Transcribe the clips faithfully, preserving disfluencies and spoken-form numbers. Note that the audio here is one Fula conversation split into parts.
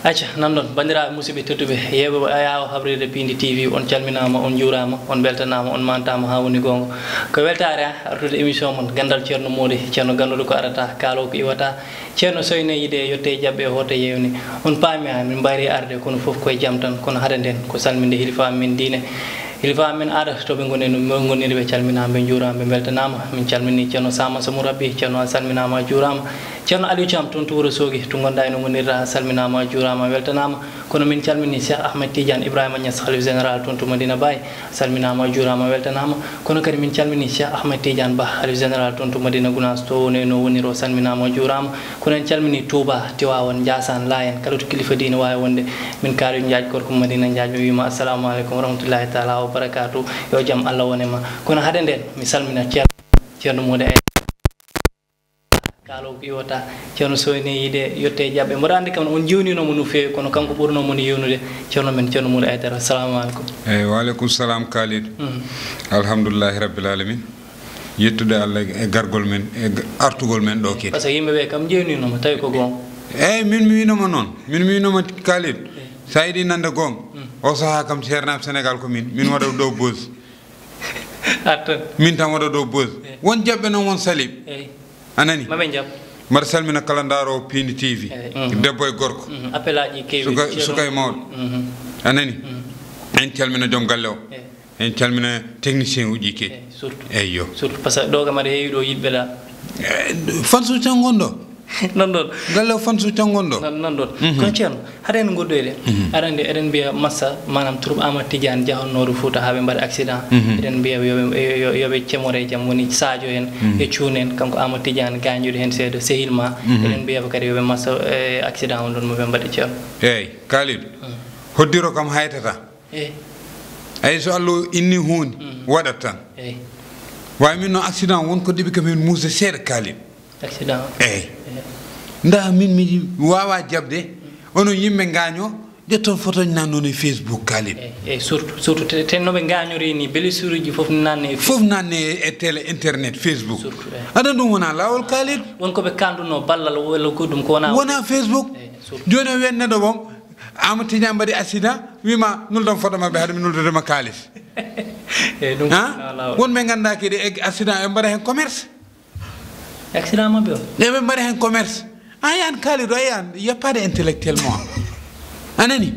Acca, nan ɗon, banndiraaɓe musidɓe tedduɓe, yeeɓooɓe ayaawo habride Piindi T V, on calminaama, on njuuraama, on mbeltanaama, on mantaama haa woni goonga. Ko weltaare, ah, artude émission mon, Ganndal Ceerno Moodi, Ceerno ganduɗo ko arata, kaalo ko iwata, Ceerno Soyne yiɗe, yotte e jaɓɓe, hoto yewni. On paami, ah, min mbayri arde, kono fof koye jam tan, kono hade nden, ko salminde hilifa amen diine. Hilifa amen aada to ɓe ngoni, no ɓe ngoniri, ɓe calminaama, ɓe njuuraama, ɓe mbeltanaama. Min calmini Ceerno Sama Samu Rabbi, Ceerno a salminaama, a juuraama. Ceerno Aliou Thiam toon to Wuro Soogi, to ngonɗaa eno ngonirɗaa, a salminaama, a juuraama, a weltanaama. Kono min calmini Cheikh Ahmed Tidiane Ibrahima Niass, Khalif Général toon to Madina Baye, a salminaama, a juuraama, a weltanaama. Kono kadi min calmini Cheikh Ahmed Tidiane Bah, Khalif Général toon to Madina Gounass, to woni no woniri o, salminaama, a juuraama. Kono en calmini Touba, Tivaouane, Ndiassane, Layène, kala to kilifa diine waawi wonde. Min Kaalidu Njaaj, gorko Madina Njaaj, mi wiima assalamu aleykum wa rahmatullahi taala wa barakatuh. Yo jam Allah wone ma. Kono hade nden, mi salmina Ceerno, Ceerno Moodi Aydara. Kaalo ko iwata, Ceerno Soyne yiɗe, yotte e jaɓɓe. Mboɗo anndi kam on njiwninomo no feewi, kono kanko ɓurnoomo no yewnude. Ceerno men, Ceerno Moodi Aydara, assalamu aleykum. Eyyi, wa aleykum salam, Kaalid. Mhm. Alhamdulillahi rabbil alamin. Yettude Allah e gargol men, e g-, artugol men ɗo kadi. Par ce que yimɓe ɓe kam njewnino mo, tawi ko goonga. Eyyi, min mi wiino ma noon. Min mi wiino ma, Kaalid. Eyyi. Sa yiɗi nande goonga, mm, o sahaa kam, seernaaɓe Sénégal ko min. Min waɗa ɗo buzz. Ar tan. Min tan waɗa ɗo buzz. Eyyi. Won jaɓɓe noon, won salib. Eyyi. A nani? Ma ɓe njaɓ. Mbaɗa salmina kala ndaaroowo Piindi T V. Eyyi. Mhm. Debbo e gorko. Mhm. Appel aji keewi. Suka-, sukay mawɗo. Mhm. A nani? Mhm. En calmina joom galle o. Eyyi. En calmina technicien uji kadi. Eyyi, surtout. Eyyo. Surtout, par ce que ɗo kam aɗa heewi ɗo yiɗɓe ɗa. Eh, fansuji tan ngon ɗo. Nan ɗon. Galle o fansuji tan ngon ɗo. Nan, nan ɗon. Mhm. Kono Ceerno, haɗa en goɗɗoyde. Mhm. Aɗa anndi eɗen mbiya massa, maanaam troupe Amadou Tidiane jahannooɗo Fuuta haa ɓe mbaɗa accident. Mhm. Eɗen mbiya yo ɓe, yo, yo, yo ɓe cemore e jam, woni Sadio en, mhm, e Cuun en, kanko Amadou Tidiane gaañuɗo heen seeɗa, sehil ma. Mhm. Eɗen mbiya ɓe kadi yo ɓe massa, eh, accident on ɗon mo ɓe mbaɗi, Ceerno. Eyyi, Kaalid. Mhm. Hoddiro kam haytata. Eyyi. Ay, so Allah inni huunde, mm, waɗat tan. Eyyi. Waawi min no accident won ko ɗiɓi kam heen muusde seeɗa, Kaalid. Accident. Eyyi. Eyyi. Nda min mi waawaa jaɓde, mm, onon yimɓe ngaaño, ƴetton photo ji nan noon e Facebook, Kaalid. Eyyi, eyyi, surtout, surtout te, te no ɓe ngaañori ni, blessure uji fof nanne e fof nanne e télé, internet, Facebook. Surtout, eyyi. Aɗa ɗum wona laawol, Kaalid. Won ko ɓe kandunoo ballal walla ko ɗum ko wona. Wona Facebook. Eyyi, surtout. Jooni o wiyan neɗɗo boom, Amadou Tidiane mbaɗi accident, wiima nuldan photo maɓɓe haade mi nuldude ma kaalis. Eyyi, ɗum. Ha? Wala, wala. Wonɓe ngannduɗaa kadi e accident, ɓe mbaɗa heen commerce. Accident maɓɓe o? Eɓe mbaɗa heen commerce. A yiyan Kaalid o, a yiyan, il y a pas d'intellectuel mo. A nani?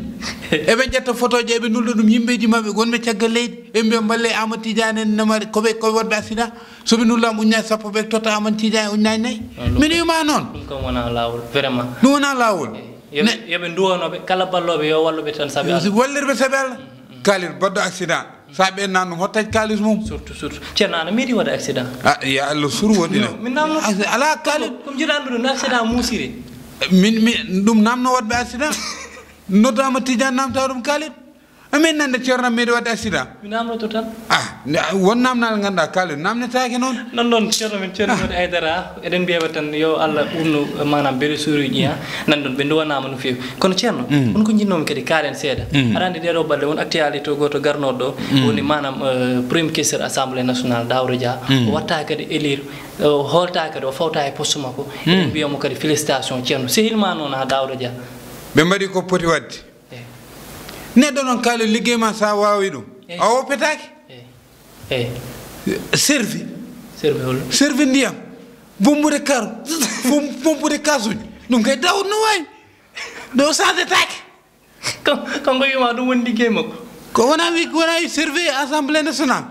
Eɓe ƴetta photo ji, eɓe nulda ɗum yimɓeji maɓɓe, wonɓe caggal leydi. Ɓe mbiya mballe Amadou Tidiane en namari, ko ɓe, ko ɓe waɗɓe accident. So ɓe nuldaama ujunnaaje sappo, ɓe totta Amadou Tidiane ujunnaaje nayi. Non, ɗum. Min wiima noon. Ɗum kam wona laawol, vraiment. Ɗum wona laawol. Yo ɓe, ne- yo ɓe nduwano ɓe, kala ballooɓe yo wallu ɓe tan, sabi yo Allah. Si wallirɓe sabi Allah. Mm, mm. Kaalid baɗɗo accident. Sa ɓe nan ɗum hottat kaalis mum. Surtout, surtout. Ceerno, ana meeɗi waɗa accident? Ah, ya Allah, sur woɗɗina. Non, min namno. Accident, alaa Kaalid. Ko mi jiɗa anndude no accident muusiri. Min, mi, ɗum namno waɗɓe accident. Noddaama Tidiane namta ɗum Kaalid. Amin nande Ceerno meeɗi waɗde accident. Mi namnoto tan. Ah, ne, won namnal ngannduɗaa Kaalid namnetaake noon. Nan ɗon Ceerno men, Ceerno, ah, Moodi Aydara, eɗen mbiya ɓe tan yo Allah ɓurnu, maanaam, blessure uji, ha. Nan ɗon ɓe nduwanaama no feewi. Kono Ceerno, mm, won ko njinnoomi kadi kaalen seeɗa. Mm. Aɗa anndi ɗeɗo balɗe won actualité gooto garnooɗo ɗo, mm, woni maanaam, eh, Premier Questeur Assemblée Nationale, Daouda Dia. Mm. O waɗtaa kadi élire, o hooltaa kadi, o fawtaa e poste makko. Mm. Eɗen mbiya mo kadi félicitation Ceerno. Sehil ma noon ha Daouda Dia. Ɓe mbaɗi ko poti waɗde. Eyyi. Neɗɗo noon Kaalid, liggey ma sa waawi ɗum, eyyi, a woppetaake. Eyyi. Eyyi. Servi. Servi hol? Servi ndiyam. Bombude karo. Bom-, bombude kasuji. Ɗum kay Daouda no waawi. Ɗo sandetaake. Ko, kanko wiima ɗum woni liggey makko. Ko wona wi-, wona wi servi Assemblée Nationale.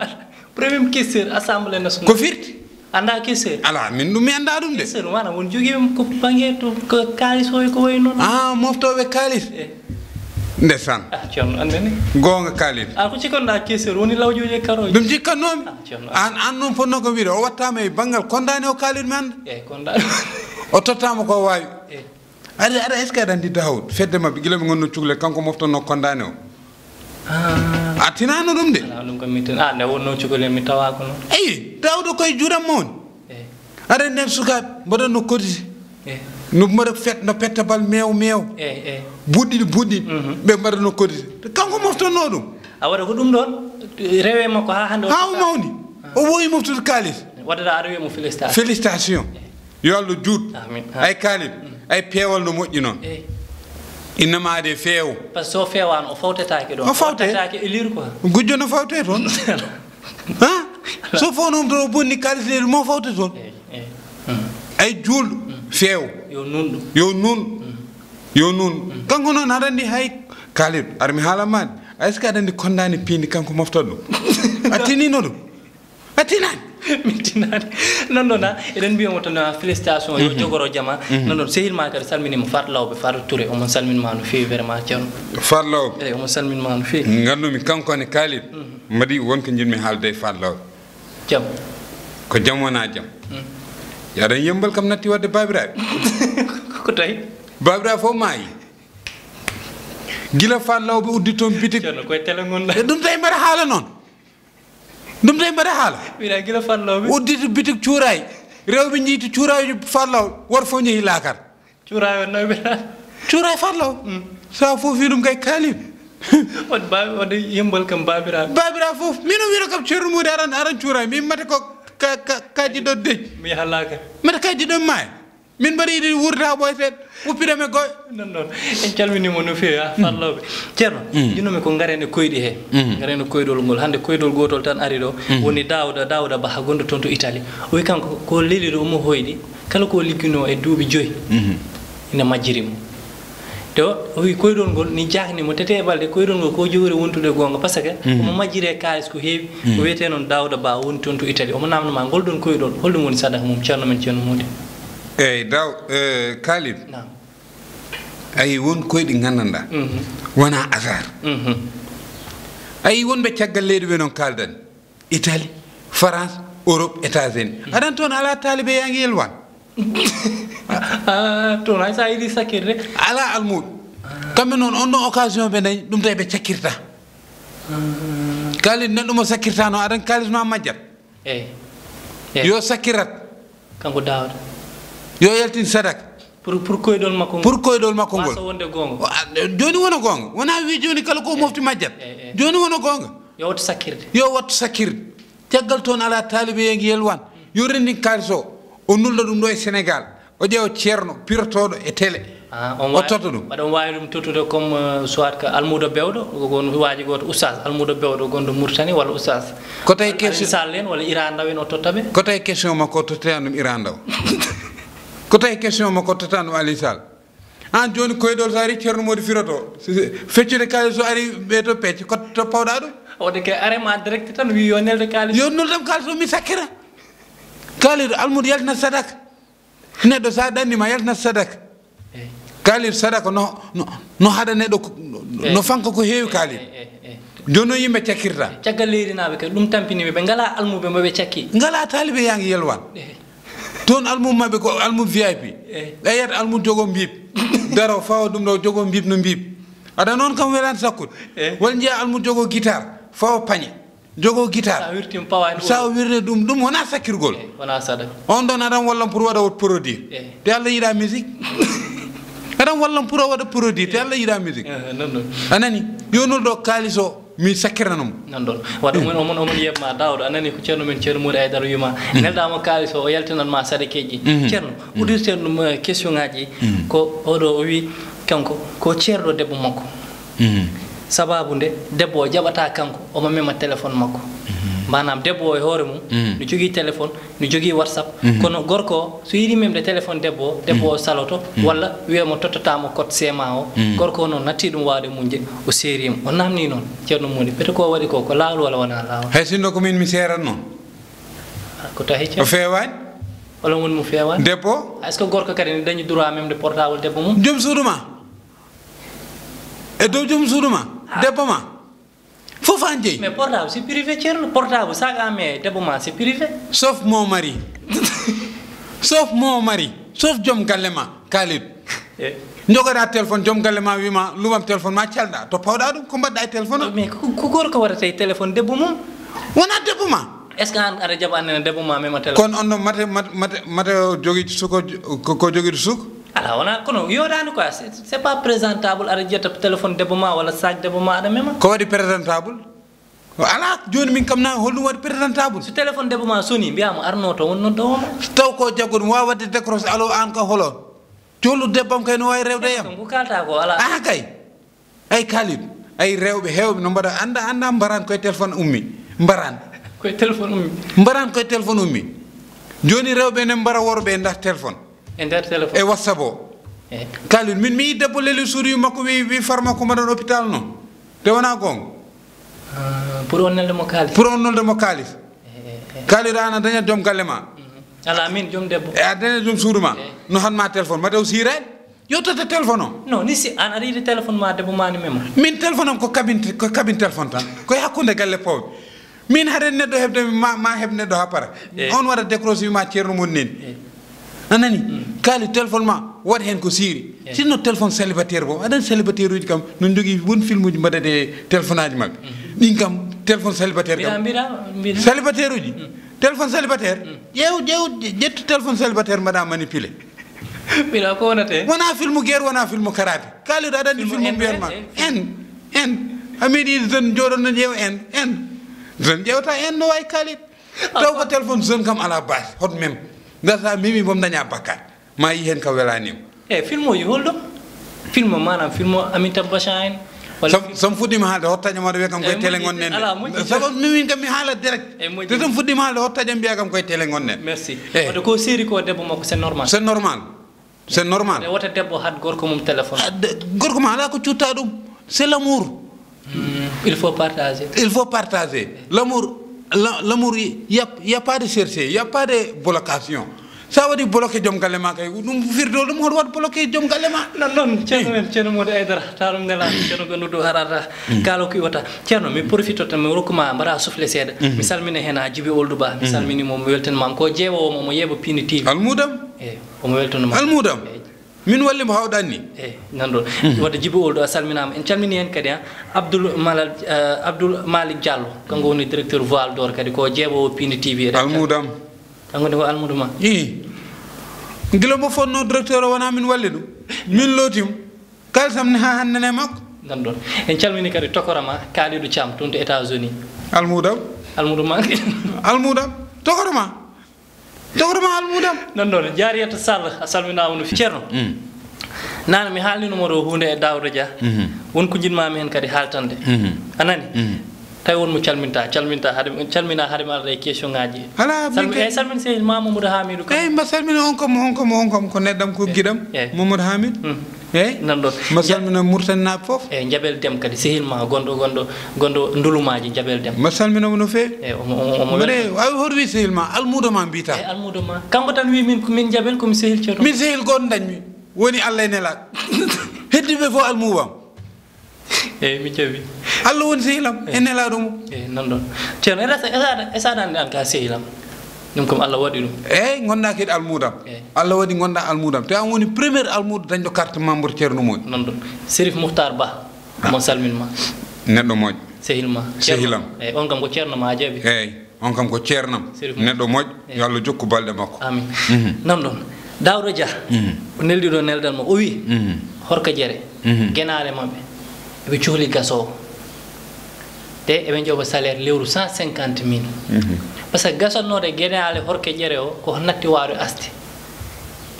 Premier Questeur Assemblée Nationale. Ko firti? Annda Questeur? Alaa, min ɗum mi annda ɗum de. Questeur, maanaam, won jogii ko bannge to, ko kaalis o e ko wayi noon. Ah, moftooɓe kaalis. Eh. Ndesan. Ah, Ceerno, anndani. Goonga Kaalid. Ah, ko cikkanɗaa Questeur woni lawjooji e karooji? Ɗum cikkannoomi. Ah, Ceerno. Aan, aan noon fotnoo ko wiide, o wattaama e banngal kondaane o Kaalid mi annda. Eh, kondaane. O tottaama ko waawi. Eh. Aɗa, aɗa, est-ce que aɗa anndi Daoud? Fedde maɓɓe, gila ɓe ngonno cukalel, kanko moftanno kondaane o. Ah. A tinaano ɗum de? Alaa, ɗum kam mi tin-, ah, nde wonno cukalel mi tawaako noon. Eyi, Daouda koye juuɗam mo woni. Eh. Aɗa anndi en sukaaɓe, mbaɗatno cotiser. Eh. No mbaɗa fet, no petta bal meew, meew. Eh, eh. Buɗɗiɗi, buɗɗiɗi. Mhm. Ɓe mbaɗatno cotiser. Kanko moftanno ɗum. A waɗa ko ɗum ɗoon, rewe makko haa hannde o. Haa o mawni. Ah. O woowi moftude kaalis. Waɗata aɗa wiya mo félicitation. Félicitation. Yo Allah juut. Amin. Ay Kaalid, ay peewal no moƴƴi noon. Innama ade feew. Parce que so feewaano, o fawtetaake ɗoon. O fawte. O fawtetaake e liir quoi. Gujjo no fawte toon. Ha? So fof noon to o bonni kaalis leydi mo fawte toon. Ay juulɗo feew. Yo nunɗo. Yo nun. Yo nun. Kanko noon aɗa anndi hay Kaalid, ar mi haala maani. Est-ce que aɗa anndi kondaani piindi kanko moftata ɗum? A tinino ɗum? A tinaani. Min tinaani. Non non, a eɗen mbiya mo tan, ah, félicitation, yo jogoro jama. Non non, sehil ma kadi salminima, Fat Lawbe, Fat Touré, omo salminma no feewi vraiment, Ceerno. Fat Lawbe. Eyi, omo salminma no feewi. Nganndu-mi kanko ne Kaalid, mbaɗi won ko njiɗmi haalde e Fat Lawbe. Jam. Ko jam wona jam. Yaɗan yembal kam natti waɗde baabiraaɓe. Ko tawi? Baabiraaɓe fof maayi. Gila Fat Lawbe uddi toon bitik. Ceerno, koye télé ngonɗa. E ɗum tawi mbaɗa haala noon. Ɗum tawi mbaɗa haala. Mbiɗa gila Fat Lawbe. Udditi bitik cuuraay. Rewɓe njiiti cuuraay Fat Lawbe. Worɓe fof njehi laakar. Cuuraay o nawi ɓe. Cuuraay Fat Lawbe. Sa fof fi ɗum kay Kaalid. Waɗi ba-, waɗi yembal kam baabiraaɓe. Baabiraaɓe fof. Min o wiyata kam Ceerno Moodi aran, aran cuuraay. Min mate ko ka, ka, ka jiɗɗo dej. Mi yaha laakar. Mate ka jiɗɗo maaya. Min mbaɗa yiɗi wuurda haa ɓooyteeɗo, uppiɗam e gooƴ. Non non, en calminiima no feewi, ah, Fat Lawbe. Ceerno, njiɗnoomi ko ngaren e koyɗi he. Ngaren e koyɗol ngol. Hannde koyɗol gootol tan ari ɗo, woni Daawda, Daawda Bah, gonɗo toon to Italie. O wi kanko ko leliiɗo omo hoyɗi, kala ko o ligginoo e duuɓi joyi, ina majjiri mo. Te o, o wi koyɗol ngol ni jaakni mo, tete e balɗe, koyɗol ngol ko jowre wontude goonga, parce que omo majjiri e kaalis ko heewi. Ko wiyetee noon Daawda Bah, woni toon to Italie. Omo naamna ma ngol ɗon koyɗol, holɗum woni sadaka mum, Ceerno men Ceerno Moodi? Eeyi, Daw-, eh, Kaalid, naam. Ayi, won koyɗi nganndanɗaa, wonaa hasard. Ayi, wonɓe caggal leydi ɓe noon kaaldan, Italie, France, Europe, États-Unis. Aɗa anndi toon alaa taalibe yaangi yelwaan. Ah, toon hay so a yiɗi sakkirde. Alaa almuuɗo. Kamɓe noon, on ɗon occasion ɓe dañi, ɗum tawi ɓe cakkirta. Kaalid, neɗɗo mo sakkirta noon, aɗa anndi kaalis ma majjat. Eeyi. Eeyi. Yo sakkirat. Kanko Daawda. Yo yaltin sadaka. Pour, pour koyɗol makko ngol. Pour koyɗol makko ngol. Wasa wonde goonga. O, a, jooni wona goonga. Wona wi jooni kala ko mofti majjat. Eeyi, eeyi. Jooni wona goonga. Yo wattu sakkirde. Yo wattu sakkirde. Caggal toon alaa taalibe yaangi yelwaan. Yo renndin kaalis o. O nulda ɗum ɗo e Sénégal. O ƴeewa ceerno pirotooɗo e télé. Ah, on o waawi, totta ɗum. Mbaɗa on waawi ɗum tottude comme, euh, soit que almuudo bewɗo, ko won waaji gooto, oustaz, almuudo bewɗo gonɗo Mauritanie walla oustaz. Ko tawi Al-, question Alin Sall en walla Iran Ndaw en o totta ɓe? Ko tawi question makko o tottani ɗum Iran Ndaw? Ko tawi question makko o tottani ɗum Alin Sall? Aan jooni koyɗol so ari Ceerno Moodi firoto. Si, si, feccude kaalis so ari ɓe to pecce, ko to pawɗa ɗum? Waɗde ke arema direct tan wi yo nelde kaalis. Yo nul tan kaalis o mi sakkira. Kaalid almuudo yaltina sadaka. Neɗɗo so a ɗannima yaltinat sadaka. Eey. Kaalid sadaka no, no, no haɗa neɗɗo ko, no, eey, fanka ko heewi, eey, Kaalid. Eey, eey, eey. Jooni noon yimɓe cakkirta. Eey, caggal leydi naaɓe kay, ɗum tampini ɓe, ɓe ngalaa almuɓe mo ɓe cakki. Ngalaa taalibe yaangi yelwaan. Eey. Toon almuɓe maɓɓe ko almuɓe V I P. Eey. Ɓe yiyat almuɓe jogo mbiib. Daro fawa ɗum ɗo jogo mbiib no mbiib. Aɗa noon kam welan sakkude. Eey. Wala njiya almuɓe jogo guitare fawa pañe. Jogo guitare. Sa wirtima pawa en. Sa wirde ɗum, ɗum wona sakkirgol. Eey, wona sadaka. On ɗon aɗan wallam pour waɗa wot produire. Eey. Te Allah yiɗa musique. Aɗan wallam pour waɗa produire, te Allah yiɗa musique. Eh, non, non. A nani? Yonol ɗo kaalis o, mi sakkirana mo. Non, non. Waɗa omon, omon, omon yeɓma Daawda, a nani ko ceerno men, ceerno Moodi Aydara wima. Nelɗa mo kaalis o, o yaltinan ma sadakeeji. Ceerno, udirten ɗum, eh, question ngaji. Ko oɗo o wi, kanko, ko ceerɗo debbo makko. Sababu nde debbo o jaɓata kanko, omo mema téléphone makko. Maanaam debbo o e hoore mum, no jogii téléphone, no jogii WhatsApp. Kono gorko o, so yiɗi memde téléphone debbo o, debbo o saloto, walla wiya mo tottata mo code C M A o. Gorko o noon natti ɗum waawde muñde, o seeri mo. O naamni noon, ceerno Moodi, pete ko waɗi ko, ko laawol walla wonaa laawol? Hay sinno ko min mi seeran noon. Ah, ko tahi, o ceerno? Feewaani. Walla woni mo feewaani? Debbo? Ah, est-ce que gorko kadi ne dañi droit memde portable debbo mum? Joom suudu ma. E dow joom suudu ma, debbo ma. Fof an jeyi. Mais portable, c'est privé, ceerno. Portable, sac à main, debbo ma, c'est privé. Sauf mon mari. Sauf mon mari. Sauf joom galle ma, Khalid. Eh. Jogoɗa téléphone, joom galle ma wima, luɓam téléphone ma, calɗa. To pawɗa ɗum, ko mbaɗɗa e téléphone o? Mais ko, ko gorko waɗata e téléphone debbo mum? Wona debbo ma. Est-ce que an aɗa jaɓa annene debbo ma mema téléphone? Kono on ɗon mate, mate, mate, mate o jogii suko, ko, ko jogii suko? Alaa, wonaa, kono yooɗaani quoi, c'est, c'est pas présentable, aɗa ƴetta téléphone debbo ma walla sac debbo ma aɗa mema. Ko waɗi présentable? Alaa, jooni min kam na holɗum waɗi présentable? So téléphone debbo ma soni, mbiyaa mo arno to won noddowo ma. Taw ko jaggo ɗum waawa waɗde décroché, allo, aan ka holo? Jollu debbam kay no waawi rewde yam. Ko kalta ko alaa. Aha kay. Ay Kalidou, ay rewɓe heewɓe no mbaɗa, annda, annda, mbaran koye téléphone ummi. Mbaran. Koye téléphone ummi. Mbaran koye téléphone ummi. Jooni rewɓe ne mbara worɓe e nder téléphone. E nder téléphone. E WhatsApp o. Eh. Kalidou, min mi yi debbo leli suudu makko wi, wi farma ko mbaɗan hôpital noon. Te wonaa goonga. Ah, pour on nelde mo kaalis. Pour on nelde mo kaalis. Eh, eh, eh. Kalidou, aan a dañat joom galle ma. Mhm. Alaa, min joom debbo. E a dañat joom suudu ma. Eh. No han ma téléphone, ma taw siiraani. Yewtata téléphone o. Non, ni si aan aɗa yiɗi téléphone ma, debbo ma ni mema. Min téléphone am ko cabine, ko cabine téléphone tan. Ko e hakkunde galle pooɓe. Min haɗen neɗɗo heɓde ma, ma heɓ neɗɗo haa para. Eh. On waɗa décroché ma ceerno mon neni. Eh. A nani? Mm. Kaali téléphone ma, waɗ heen ko siiri. Eh. Sinno téléphone célibataire bo. Aɗa anndi célibataire uji kam, no njogii won filmuji mbaɗate e téléphone aji maɓɓe. Mm. Ɗin kam, téléphone célibataire kam. Mbiɗa, mbiɗa, mbiɗa. Célibataire uji? Mm. Téléphone célibataire? Mm. Ƴeew, ƴeew, ƴettu téléphone célibataire mbaɗa manipulé. Mbiɗa ko wonate? Wona filmu guerre, wona filmu karaté. Kalidou, aɗa anndi filmu mbiyan ma. Haine, eh, haine. Haine. A meeɗi jeune jooɗo no ƴeew haine, haine. Jeune ƴeewta haine no wayi Kalidou. Taw ko téléphone jeune kam ala base, hot même. Ngarta mimi bom daña bakkat. Ma yi hen ka welani mo. E film uji holɗo? Film maanaam film Amitabh Bachchan en. Walla sam, sam fuɗɗima haalde hottaño maɗa wiya kam koye télé gonɗen. Sabu min kam mi haala direct. Te sam fuɗɗima haalde hottaño mbiya kam koye télé gonɗen. Merci. Eh. Wadde ko série ko debbo makko, c'est normal. C'est normal. C'est normal. Nde wota debbo haɗ gorko mum téléphone. Ah, de, gorko ma ala ko cutta ɗum. C'est l'amour. Hmm, il faut partager. Il faut partager. L'amour, la, l'amour, il y a, il y a pas de chercher, il y a pas de blocation. Sa waɗi bloqué joom galle ma kay, ɗum firdo ɗum hoto waɗ bloqué joom galle ma. Non, non, ceerno men, ceerno Modou Aydara, tarum nela, ceerno ganduɗo harata, kaalo ko iwata. Ceerno, mi profito tan, mi rokkuma, mbaɗa soufflé seeɗa. Mi salmina hen a Jibi Ould Ba, mi salmini mo, mi weltanima ko jeewo mo, mo yeeɓa Pindi T V. Almudam. Eyi, omo weltanima. Almudam. Eyi. Min walli mo hawɗanni. Eyi, nan ɗon. Wadde Jibi Ould a salminama. En calmini hen kadi, ha, Abdoul Malal, eh, Abdoul Malick Diallo. Kanko woni directeur Voile d'Or kadi, ko jeeɓowo Pindi T V. Eɗen Almudam. Kanko ne ko almudo ma. Ii. Gila mo fonno directeur o wona min walli ɗum. Min lootim. Kalisam ne ha hannde ne makko. Nan ɗon. En calmini kadi tokorama Kalidou Thiam toon to États-Unis. Almudam. Almudo ma. Almudam. Tokorama. Dogro ma almudam. Nan ɗon, Jariyata Sall, a salminaama no feewi. Ceerno. Mm. Nana mi haalnino mo ɗo huunde e Daouda Dia. Mhm. Won ko njiɗmaami heen kadi haaltande. Mhm. A nani? Mhm. Tawi won mo calminta, calminta hade, calmina hade mi arda e question ngaji. Ala, salmi-, min kay, eh, salmin sehil ma Mamadou Hamidou Kane. Eyi, mba salmina on kam, on kam, on kam ko neɗɗam, ko giɗam. Eh. Mamadou Hamidou. Mm. Eyi. Nan ɗon. Mba salmina Murtaninaaɓe fof. Eyi, Jabel Dem kadi, sehil ma gonɗo, gonɗo, gonɗo Ndulumaaji, Jabel Dem. Mba salmina mo no feewi. Eyi, omo, omo, omo mbaɗe, welɗo. Awi hoto wi sehil ma, almuudo ma mbiyata. Eyi, almuudo ma. Kanko tan wi min, ko min Jabel, ko mi sehil ceerno. Min sehil gooto dañmi. Woni Allah e Nelaaɗo. Heddiiɓe fof almuudo am. Eyi, mi jaɓi. Allah woni sehilam, e Nelaaɗo mum. Eyi, nan ɗon. Ceerno, est-ce que, est-ce que, est-ce que aɗa anndi an ka sehilam? Ɗum kam Allah waɗi ɗum. Eyi, ngonɗaa kadi almuudam. Eyi. Allah waɗi ngonɗaa almuudam. Te an woni premier almuudo dañɗo carte membre Ceerno Mody. Nan ɗon. Serif Muhtar Ba, mo salmin ma. Neɗɗo moƴƴo. Sehil ma. Sehilam. Eyi, on kam ko ceerno ma a jaɓi. Eyi. On kam ko ceernam, neɗɗo moƴƴo, yo Allah jokku balɗe makko. Amin. Mhm. Nan ɗon, Daouda Dia, mhm, o neldi ɗo neldal mo, o wi, mhm, Horka Jere, mhm, genaale maɓɓe, eɓe cohli gaso o. Te eɓe njoɓa salaire lewru cent cinquante mille. Mhm. Par ce que gasannooɗo genaale Horka Jere o, ko natti waawde asde.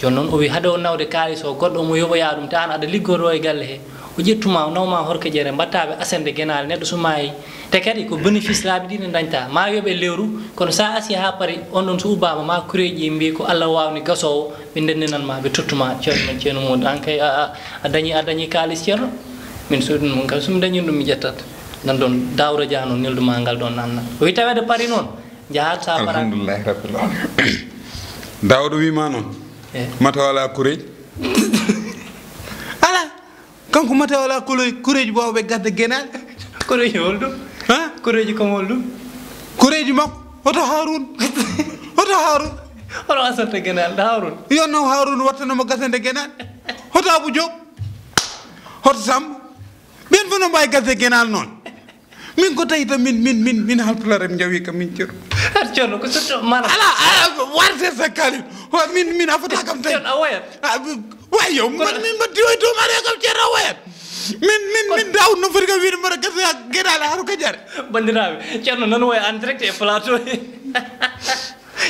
Jooni noon, o wi, hade o nawde kaalis o, goɗɗo omo yoɓoya ɗum, te aan aɗa liggoroo e galle he, o ƴettu ma, o naw ma Horka Jere, mbaɗta ɓe asende genaale, neɗɗo so maayi. Te kadi ko bénéfice laabi ɗiɗi dañta, ma yoɓe lewru, kono sa asi haa paari, on ɗon so ubbaama, ma kureeji mbiyi ko Allah waawni gasoowo, ɓe ndendinan ma, ɓe tottu ma, ceerno men, ceerno mum, aan kay a, a, a dañi, a dañi kaalis ceerno. Min so ɗum, min kam so mi dañi ɗum mi ƴettat. Nan ɗon Daouda Dia noon, neldu ma ngal ɗon nanna. O wi taweede paari noon, njahaat sa paara. Alhamdulillahi rabbil alamin. Daouda wi ma noon. Eh. Mata wala kureeji. Ala. Kanko mata wala kureeji, kureeji waawɓe gasde genaale. Kureeji holɗum? Ha? Kureeji kam holɗum? Kureeji makko, hoto Haroun. Hoto Haroun. Hoto asante genaale, Haroun. Yo naw Haroun wattanamo gasande genaale. Hoto Abou Diop. Hoto Samba. Ɓen fof no mbaawi gasde genaale noon. Min ko tawi tan min, min, min, min halpulaar en njawi kam min ceerno. Har ceerno ko surtout maanaam. Ala, ala, warte sa kali. Wa min, min a fota kam tawi. Ceerno a woyat. Ah, wa yow, man min mba diwoy to mare kam ceerno a woyat. Min, min, min Daoud no foti kam wiide mboɗo gasa geɗaale Harou Kadiare. Banndiraaɓe, Ceerno nana wayi en direct e plateau.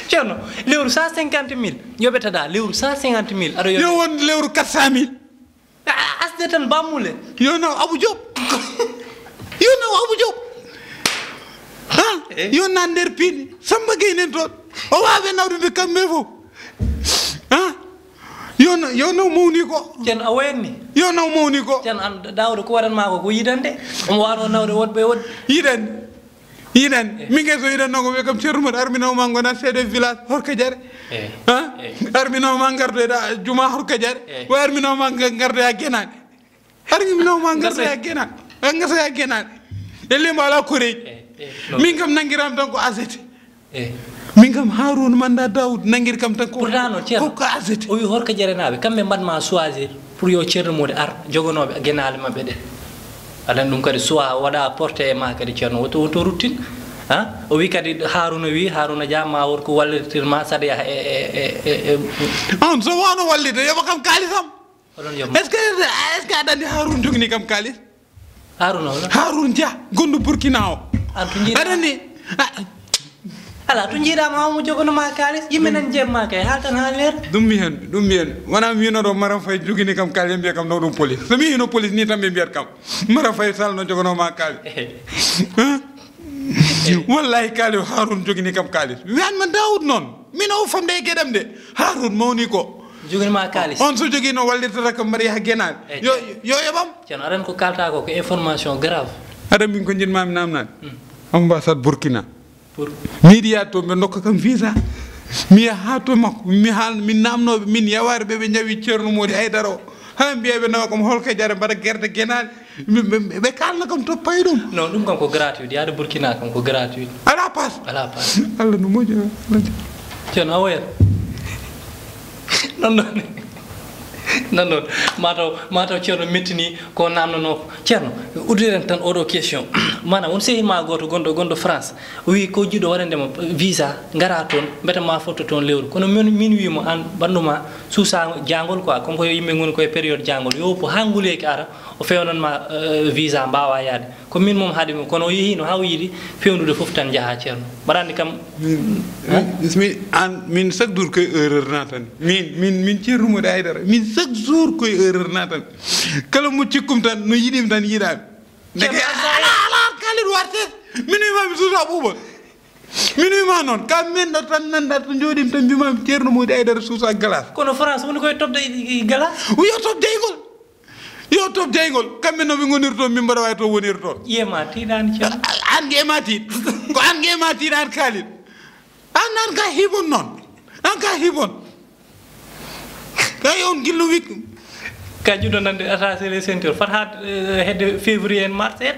Ceerno, lewru cent cinquante mille yoɓetaɗa, lewru cent cinquante mille aɗa yoɓe. Yo won lewru quatre cent mille. A, asde tan Bamule. Yo naw Abou Diop. Yo naw Abou Diop. Ha? Eh? Yo nan nder piindi. Samba Gueye nen toon. O waawi nawde kamɓe fof. Ha? Yo na-, yo naw mawni ko. Ceerno, a wayanni. Yo naw mawni ko. Ceerno, an Daouda ko waɗan ma ko, ko yidande. Omo wano nawde woɗɓe e woɗɓe. Yiɗande. Yiɗande. Eh. Min kay so yiɗanno ko wiya kam Ceerno Mouhamed, ar mi nawma ngonaa chef de village Horkadiare. Eh. Ha? Eh. Ar mi nawma ngardoyɗa juma Horkadiare. Eh. Wa ar mi nawma nga-, ngardoya Genaale. Ar mi nawma ngardoya Genaale. An ngardoya Genaale. E limbo ala koreeji. Eh, eh, non. Min kam nanngiram tan ko A Z T. Eh. Min kam Harouna Manda Daoud nanngir kam tan ko, pourtant noon, Ceerno, ko, ko A Z T. O wi Horkadiarenaaɓe, kamɓe mbaɗma choisir pour yo Ceerno Mody ar joganooɓe genaale maɓɓe ɗe. Aɗa anndi ɗum kadi choix waɗa porté e ma kadi, Ceerno, woto, woto ruttin. Ha? O wi kadi Harouna wi, Harouna Dia ma won ko wallitirma saɗa yaha e, e, e, e, e. On so wano wallide, yoɓa kam kaalisam. Oɗon yom. Est-ce que, est-ce que aɗa anndi Harouna jogini kam kaalis? Harouna wala? Harouna Dia, gonɗo Burkina o. An to jiiɗa. Aɗa anndi? Ah. Ala, to jiiɗama omo jogono ma kaalis, yimɓe nan jeemma kay, haaltan haa leer. Ɗum mi hen, ɗum mi hen. Wona mi wino ɗo Maram Faye jogini kam kaalis, mbiya kam naw ɗum police. So mi hino police ni tan ɓe mbiyat kam. Maram Faye Sall no jogono ma kaalis. Hein? Wallahi kaalis, Harouna jogini kam kaalis. Wiyan ma Daoud noon. Min o famde e geɗam de. Harouna mawni ko. Jogini ma kaalis. On so jogino wallirtata kam mbaɗa yaha genaale. Eh, yo, yo yoɓam. Ceerno, aɗa anndi ko kalta ko, ko information grave. Aɗa anndi min ko jiɗmami namnade. Hmm. Ambassade Burkina. Pour? Mi yiɗi yaade to, ɓe ndokka kam visa. Mi yaha to makko, mi haal, min namnoɓe, min yaware ɓe, ɓe njawi Ceerno Mody Aydara o. Haa mbiya ɓe nawa kam Horkadiare mbaɗa gerte genaale. Ɓe, ɓe, ɓe kaalna kam to payi ɗum. Non, ɗum kam ko gratuit. Yaade Burkina kam ko gratuit. Ala pass. Ala pass. Allah no moƴƴi, Allah. Ceerno, a woyat. Non, non. Non, non. Mataw, mataw Ceerno mettini ko namnanoo ko. Ceerno, uddiren tan oɗo question. Maanaam, won sehil ma gooto gonɗo, gonɗo France. O wi ko jiɗɗo waɗande mo visa, ngara toon, mbete ma fotto toon lewru. Kono min, min wi mo aan ɓanndu ma suusa jaangol quoi, comme ko yimɓe ngoni koye période jaangol. Yo woppu haa nguleeki ara, o fewnan ma, eh, visa, mbaawa yaade. Ko min mom haade mo, kono o yehiino haa o yiɗi fewnude fof tan njaha, Ceerno. Mbaɗa anndi kam. Min, min, min, aan, min chaque jour koye erreur naatan. Min, min, min Ceerno Mody Aydara. Min chaque jour koye erreur naatan. Kala mo cikkum tan, no yiɗim tan yiɗaami. Ndeke Ceerno, ala, ala, Kalidou warte. Min wima mi suusa ɓuuɓol. Min wima noon, kam min ɗo tan nanɗa to jooɗim tan mbima Ceerno Mody Aydara suusa glace. Kono France woni koye tobde i, i glace? Yo tob jeygol. Yo tob jeygol. Kamɓe no ɓe ngoniri toon, min mbaɗa wawi to woniri toon. Ƴeema tiiɗaani Ceerno. An ƴeema tiiɗ. Ko an ƴeema tiiɗ an Kalidou. An, an ka hibon noon. An ka hibon. Kay on gillu wik. Ka juɗo nande attaché les ceintures. Fat haa, eh, hedde février en mars en.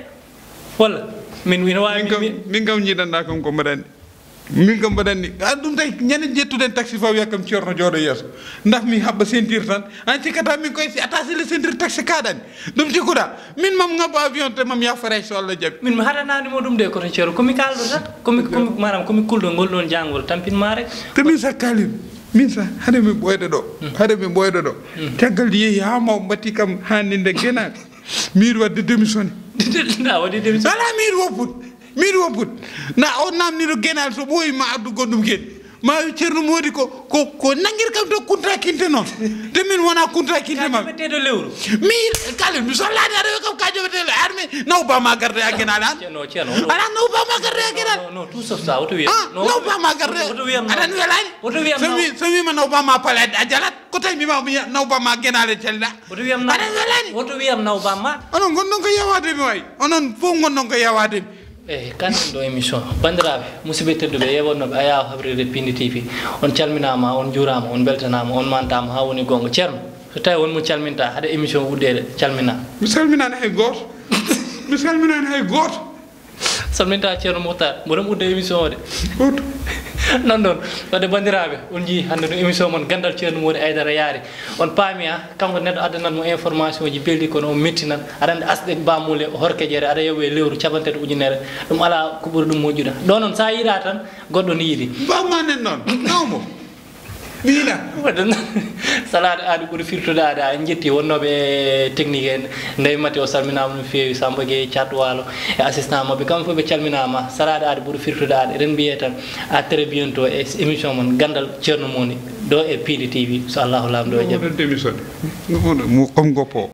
Walla? Min, ina waawi min kam, min, min kam jiiɗanɗa kam ko mbaɗa anndi. Min kam mbaɗa anndi. An ɗum tawi ñande jettuden taxi fa wiya kam Ceerno jooɗo yeeso. Ndax mi haɓɓa ceinture tan. An cikkata min koye si attaché les ceintures taxi kaɗani. Ɗum cikkuɗa. Min mam ngabba avion te mam yaha Faray so Allah jaɓi. Min mi haɗanaani mo ɗum de koto Ceerno. Ko mi kaalɗo tan. Ko mi, ko mi, maanaam ko mi kulɗo ngol ɗoon jaangol. Tampin ma rek. Te min sa kaalin. Min sa haɗa mi ɓooyɗo ɗo. Hmm. Haɗa mi ɓooyɗo ɗo. Hmm. Caggal yehi haa maw mbatti kam haa ninde genaak. Miɗo waɗde démissionné. A waɗi démission? Alaa, miɗo wopput. Miɗo wopput. Na o namnino genaale so ɓooyi ma addu goɗɗum gen. Ma wi Ceerno Mody ko, ko, ko nanngir kam to kunta kinte noon. Te min wona kunta kinte ma. Ka temeteɗo lewru. Mi kala mi sollaade aɗa wi kam ka joɓete le armi naw ba ma garde a genaale an. Ceerno, Ceerno, oto. Ala naw ba ma garde a genaale. Non, non, tout sauf ça, oto wiyam. Ah, non, naw ba ma garde. Oto wiyam. Aɗa welani? Oto wiyam. So mi, so mi ma naw ba ma pale a jalat. Ko tawi mbima mi naw bamma genaale cella. Woto wiyam naw. Aɗa welani? Woto wiyam naw bamma. Onon ngonɗon ko yawaade mi wayi. Onon fof ngonɗon ko yawaade mi. Eyi, kanɗen ɗo émission. Banndiraaɓe, musidɓe tedduɓe, yeewotnooɓe Ayaw Habrirde Pindi T V, on calminaama, on njuuraama, on mbeltanaama, on mantaama haa woni goonga. Ceerno, so tawi won mo calminta hade émission wuɗɗeede, calmina. Mi salminaani hay gooto. Mi salminaani hay gooto. Salminta Ceerno Mouhtar, mboɗon udda émission o de. Udda. Non, non. Wadde banndiraaɓe, on njii hannde no émission mon Ganndal Ceerno Mody Aydara yaari. On paami, a, kanko neɗɗo addanat mo information ji belɗi kono o mettinat. Aɗa anndi asde bamule o horke jeere, aɗa yoɓe lewru cappanɗe tati ujunere. Ɗum alaa ko ɓuri ɗum moƴƴude. Ɗo noon, so a yiɗaa tan, goɗɗo ne yiɗi. Bamma nen noon, nawmo. Waɗde noon, salaade aadi ɓuri firtude aadi. En njetti wonnooɓe e technique en, Ndeye Mati o salminaama no feewi, Samba Gueye, Thiat Walo e assistant maɓɓe, kamɓe fof ɓe calminaama. Salaade aadi ɓuri firtude aadi. Eɗen mbiyee tan à très bientôt e émission mon Ganndal Ceerno Moni ɗo e Piindi T V, so Allahu laamɗo e jaɓi. Wonande émission mo kam goppo.